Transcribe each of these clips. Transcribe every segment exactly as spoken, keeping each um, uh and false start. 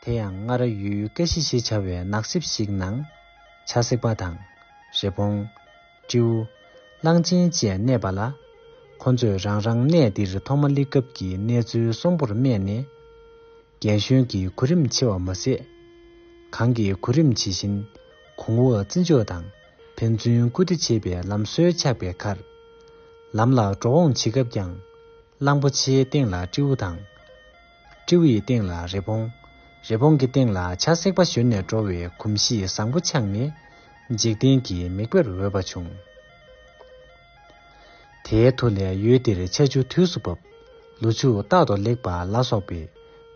དེ་ཡང་སྔར་ཡུལ་ཀ་ཤི་ཞེས་བྱ་བའི་ནགས་གསེབ་ཞིག་ནང་། བྱ་སྲེག་པ་དང་། རི་བོང་། སྤྲེའུ། གླང་ཆེན་བཅས་གནས་པ་ལ། ཁོ་ཚོས་རང་རང་གནས་འདིར་ཐོག་མ་སླེབས་སྐབས་ཀྱི་གནས་ཚུལ་གསོང་པོར་སྨྲས་ནས། རྒན་གཞོན་གྱི་གོ་རིམ་ཕྱེ་བ་མ་ཟད། གང་གི་གོ་རིམ་ཇི་བཞིན། གོང་འོག་བརྩི་འཇོག་དང་ཕན་ཚུན་བཀུར་སྟི་བྱེད་པའི་ལམ་སྲོལ་ཆགས་པའི་ཁར། ལམ་ལ་འགྲོ་འོང་བྱེད་སྐབས་ཀྱང་། གླང་པོ་ཆེའི་སྟེང་ལ་སྤྲེའུ་དང་། སྤྲེའུ་ཡི་སྟེང་ལ་རི་བོང་། རི་བོང་གི་སྟེང་ལ་བྱ་སྲེག་པ་ཞོན་ནས་འགྲོ་བའི་གོམས་གཤིས་བཟང་པོ་ཆགས་ནས། འཇིག་རྟེན་གྱི་མིག་དཔེར་འོས་པ་བྱུང་། དེའི་མཐུ་ལས་ཡུལ་འདིར་ཆར་ཆུ་དུས་སུ་བབས། ལོ་ཕྱུགས་རྟག་ཏུ་ལེགས་པ་ལ་སོགས་པའི་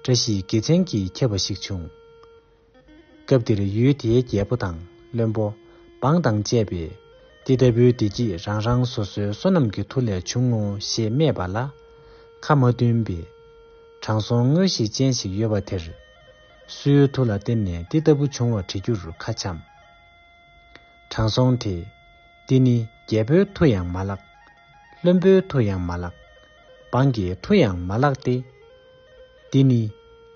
བཀྲ་ཤིས་དགེ་མཚན་གྱིས་ཁྱབ་པ་ཞིག་བྱུང་། སྐབས་དེར་ཡུལ་དེའི་རྒྱལ་པོ་དང་བློན་པོ། འབངས་དང་བཅས་པས། འདི་ལྟ་བུའི་བདེ་སྐྱིད་རང་རང་སོ་སོའི་བསོད་ནམས་ཀྱི་མཐུ་ལས་བྱུང་ངོ་ཞེས་སྨྲས་པ་ལ། ཁ་མ་བཏུན་པས། དྲང་སྲོང་མངོན་ཤེས་ཅན་ཞིག་ཡོད་པ་དེར། སུའི་མཐུ་ལ་བརྟེན་ནས་འདི་ལྟ་བུ་བྱུང་བ་དྲི་རྒྱུར་ཁ་འཆམ། དྲང་སྲོང་དེས། འདི་ནི་རྒྱལ་པོའི་མཐུ་ཡང་མ་ལགས། བློན་པོའི་མཐུ་ཡང་མ་ལགས། འབངས་ཀྱི་མཐུ་ཡང་མ་ལགས་ཏེ། འདི་ནི་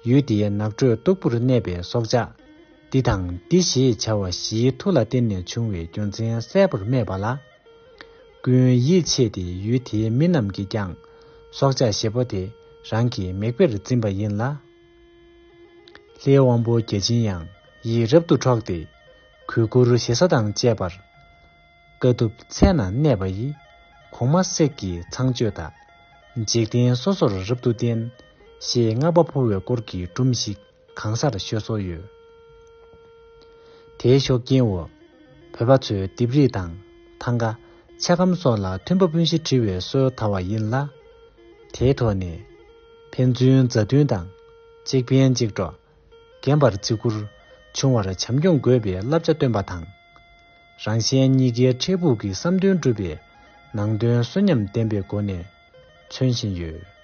ཡུལ་འདིའི་ནགས་ཁྲོད་སྟུག་པོར་གནས་པའི་སྲོག་ཆགས་འདི་དང་འདི་ཞེས་བྱ་བ་བཞིའི་མཐུ་ལ་བརྟེན་ནས་བྱུང་བའི་རྒྱུ་མཚན་གསལ་པོར་སྨྲས་པ་ལ། ཀུན་ཡིད་ཆེས་ཏེ་ཡུལ་དེའི་མི་རྣམས་ཀྱིས་ཀྱང་སྲོག་ཆགས་བཞི་པོ་དེ་རང་གི་མིག་དཔེར་འཛིན་པ་ཡིན་ལ། ལྷའི་དབང་པོ་བརྒྱ་བྱིན་ཡང་ཡིད་རབ་ཏུ་འཕྲོག་སྟེ། གོས་བཀུར་ཞེ་ས་དང་བཅས་པར། དཀའ་ཐུབ་ཚལ་ན་གནས་པ་ཡི། གོང་མ་སྲེག་གི་ཚངས་སྤྱོད་དང་། འཇིག་རྟེན་སོ་སོར་རབ་ཏུ་བརྟེན། ཞེས་བསྔགས་པ་ཕུལ་བའི་སྐོར་གྱི་སྒྲུང་ཞིག་གང་སར་ཤོད་སྲོལ་ཡོད། དེའི་ཤུགས་རྐྱེན་འོག་བོད་པ་ཚོས་ལྡེབས་རིས་དང་ཐང་ག། ཆ་སྒམ་སོགས་ལ་མཐུན་པ་སྤུན་བཞི་བྲི་བའི་སྲོལ་དར་བ་ཡིན་ལ། དེའི་ཐོག་ནས། ཕན་ཚུན་མཛའ་མཐུན་དང་། གཅིག་ཕན་གཅིག་གྲོགས། རྒན་པར་བརྩི་བཀུར་ཆུང་བར་བྱམས་སྐྱོང་དགོས་པའི་བསླབ་བྱ་སྟོན་པ་དང་། རང་གཞན་གཉིས་ཀའི་འཕྲལ་ཕུགས་ཀྱི་བསམ་དོན་སྒྲུབ་པའི་ནང་དོན་གསོན་ཉམས་ལྡན་པའི་སྒོ་ནས་མཚོན་བཞིན་ཡོད།